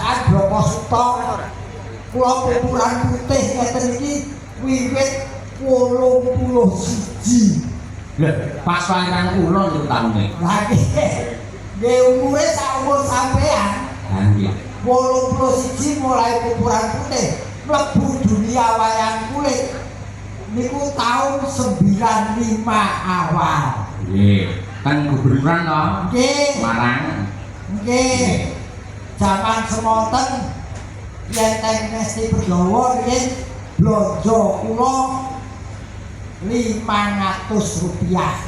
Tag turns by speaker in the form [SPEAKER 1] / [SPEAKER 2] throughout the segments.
[SPEAKER 1] Kerajaan Brokosutha kula pupuran putih ngeten iki wiwit 81.
[SPEAKER 2] Lho, pas kaliyan kula niku taune.
[SPEAKER 1] Lah nggih. Nggih umure sak umur sampean.
[SPEAKER 2] Ha nggih.
[SPEAKER 1] 81 mulai pupuran putih mlebu dunia wayang kulit niku tahun 95 awal.
[SPEAKER 2] Nggih. Kan gubernuran to?
[SPEAKER 1] Nggih.
[SPEAKER 2] Semarang.
[SPEAKER 1] Nggih. Zaman semonten yen teng Ngesti Pendawa riyin blonjo kula 500 rupiah.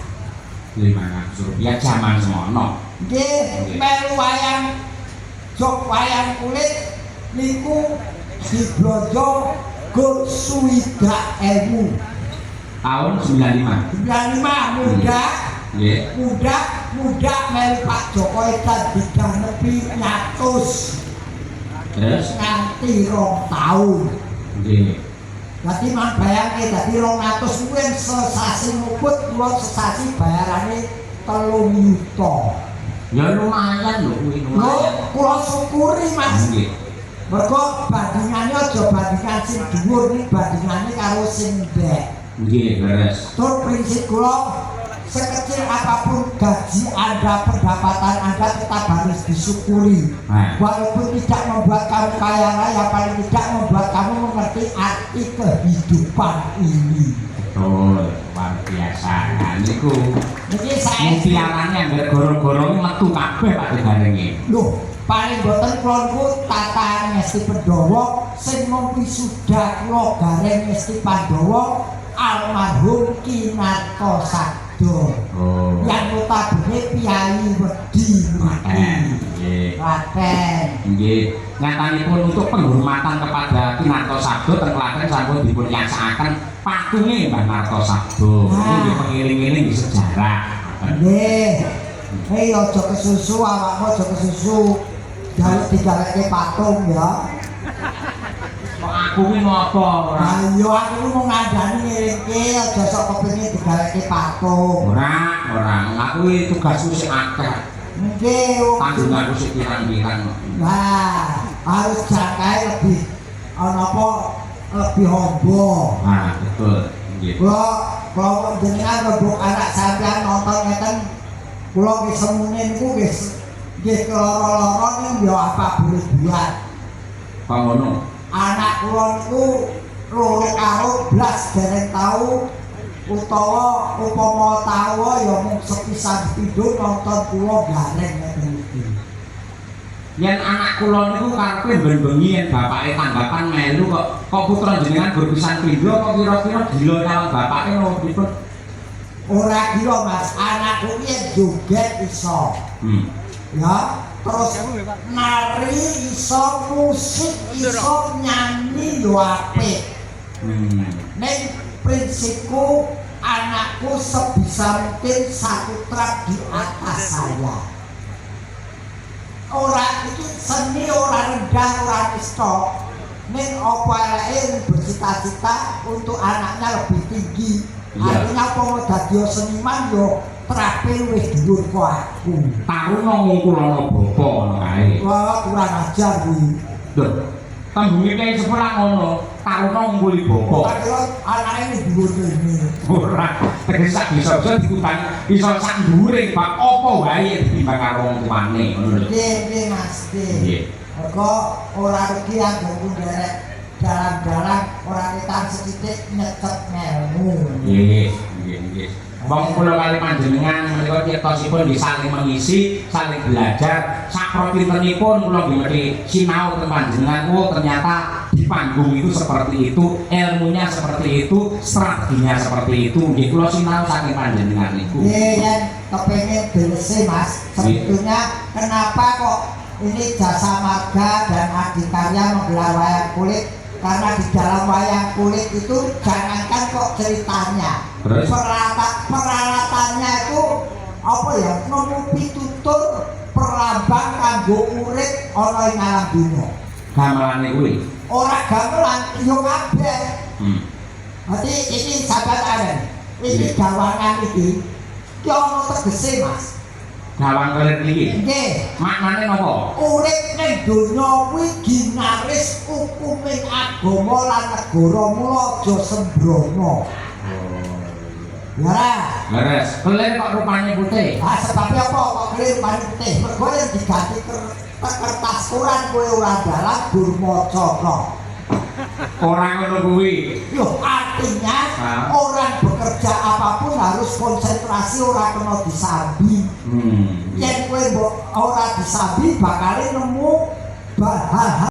[SPEAKER 2] 500 rupiah zaman semono.
[SPEAKER 1] Nggih, melu wayang jog wayang kulit niku diblonjo gur 60.000.
[SPEAKER 2] Tahun 95.
[SPEAKER 1] 95 muda.
[SPEAKER 2] Nggih.
[SPEAKER 1] Muda muda melu Pak Joko Edan diganepi 100
[SPEAKER 2] Terus
[SPEAKER 1] nganti 2 tahun.
[SPEAKER 2] Nggih.
[SPEAKER 1] Dadi mang bayangke dadi 200 kuwi yen sesasi nguput kula sesasi bayarane 3 yuta.
[SPEAKER 2] Ya lumayan lho kuwi,
[SPEAKER 1] Lho,
[SPEAKER 2] lumayan.
[SPEAKER 1] Kula syukuri, Mas.
[SPEAKER 2] Nggih.
[SPEAKER 1] Mergo bandingannya aja bandingan sing dhuwur, ning bandingane karo sing ndek.
[SPEAKER 2] Nggih, leres.
[SPEAKER 1] Tur prinsip kula, sekecil apapun gaji Anda, pendapatan Anda tetap harus disyukuri.
[SPEAKER 2] Nah.
[SPEAKER 1] Walaupun tidak membuat kamu kaya raya, paling tidak membuat kamu mengerti arti kehidupan ini.
[SPEAKER 2] Betul, luar biasa. Nah, niku
[SPEAKER 1] Niki saestu.
[SPEAKER 2] Mutiarane anggere gorong-gorong metu kabeh Pak Garenge.
[SPEAKER 1] Loh, paling boten kula niku Tata Ngesti Pendawa sing mung wisuda kula Gareng Ngesti Pandawa almarhum Ki Narto Sabdo.
[SPEAKER 2] Oh.
[SPEAKER 1] Yang notabene piyayi wedi mriki.
[SPEAKER 2] Nggih.
[SPEAKER 1] Klaten.
[SPEAKER 2] Nggih, nyatanipun untuk penghormatan kepada Ki Narto Sabdo teng Klaten sampun dipun yaksakaken patunge Mbah Narto Sabdo.
[SPEAKER 1] Ah.
[SPEAKER 2] Nggih pengiling-iling di sejarah.
[SPEAKER 1] Nggih. Hei, aja kesusu awakmu, aja kesusu. Jaluk digareke patung ya.
[SPEAKER 2] Kok aku ki ngopo ora?
[SPEAKER 1] Lah iya, aku mau ngandani ngelingke aja sok kepengin digareke patung.
[SPEAKER 2] Ora, ora. Aku ki tugasku sik akeh.
[SPEAKER 1] Nggih, wong
[SPEAKER 2] Tanggunganku sik pirang-pirang.
[SPEAKER 1] Nah, harus jangkae lebih ana apa lebih hombo.
[SPEAKER 2] Nah, betul. Nggih.
[SPEAKER 1] Kula kula jenengan rembug anak sampean nonton ngeten kula nggih semune niku nggih nggih keloro-loro ning ya apa boleh buat.
[SPEAKER 2] Kok ngono?
[SPEAKER 1] Anak kula niku loro karo blas dereng tau utawa upama tau ya mung sepisan pindho nonton kula gareng ngeten iki.
[SPEAKER 2] Yen anak kula niku karepe ben bengi yen bapake tanggapan melu, kok kok putra jenengan gur pisan pindho kok kira-kira gila karo bapake nopo pripun?
[SPEAKER 1] Ora gila, Mas, anakku ki yen joget iso. Ya, terus nari iso, musik iso, nyanyi yo apik. Ning prinsipku anakku sebisa mungkin satu trap di atas saya. Ora iki seni ora rendah ora nista. Ning apa eleke bercita-cita untuk anaknya lebih tinggi.
[SPEAKER 2] Iya.
[SPEAKER 1] Artinya apa mau dadi seniman yo trape luwih dhuwur kok aku.
[SPEAKER 2] Taruna ngungkulana bapa ngono kae.
[SPEAKER 1] Wah, kurang ajar kuwi.
[SPEAKER 2] Lho, tembunge Kyai Sepuh lak ngono, taruna ngungkuli bapa.
[SPEAKER 1] Tak kira anake ning dhuwur kene.
[SPEAKER 2] Ora, tegese sak bisa-bisa dikutang iso sak dhuwure bab apa wae ditimbang karo wong tuane ngono lho.
[SPEAKER 1] Nggih, nggih Mas, nggih.
[SPEAKER 2] Nggih.
[SPEAKER 1] Mergo ora rugi anggonku nderek dalang-dalang ora ketang sethithik nyecep ngelmu.
[SPEAKER 2] Nggih, nggih, nggih. Wong kula kali panjenengan menika cetosipun nggih saling mengisi, saling belajar. Sakropintenipun kula nggih mesti sinau teng panjenengan. Oh, ternyata di panggung itu seperti itu, ilmunya seperti itu, strateginya seperti itu. Nggih kula sinau saking panjenengan niku.
[SPEAKER 1] Nggih, yen kepengin delese, Mas, sebetulnya kenapa kok ini Jasa Marga dan Adikarya menggelar wayang kulit, karena di dalam wayang kulit itu jangankan kok ceritanya,
[SPEAKER 2] Terus?
[SPEAKER 1] Peralatannya itu apa ya, nemu pitutur perlambang kanggo urip ana ing alam dunya.
[SPEAKER 2] Gamelane kuwi.
[SPEAKER 1] Ora gamelan yo kabeh. Berarti iki sahabat aren, iki gawangan iki iki ana tegese, Mas.
[SPEAKER 2] Gawang kelir niki.
[SPEAKER 1] Nggih.
[SPEAKER 2] Maknane napa?
[SPEAKER 1] Urip ning donya kuwi ginaris hukuming agama lan negara, mula aja sembrono. Ya ora?
[SPEAKER 2] Leres. Kelir kok rupane putih.
[SPEAKER 1] Ah, sebabnya apa kok kelir paling putih? Mergo yang diganti kertas koran kowe ora dalang gur maca no.
[SPEAKER 2] Ora ngono kuwi.
[SPEAKER 1] Loh, artinya
[SPEAKER 2] Hah?
[SPEAKER 1] Orang bekerja apapun harus konsentrasi, ora kena disambi. Yen kowe mbok ora disambi bakale nemu hal-hal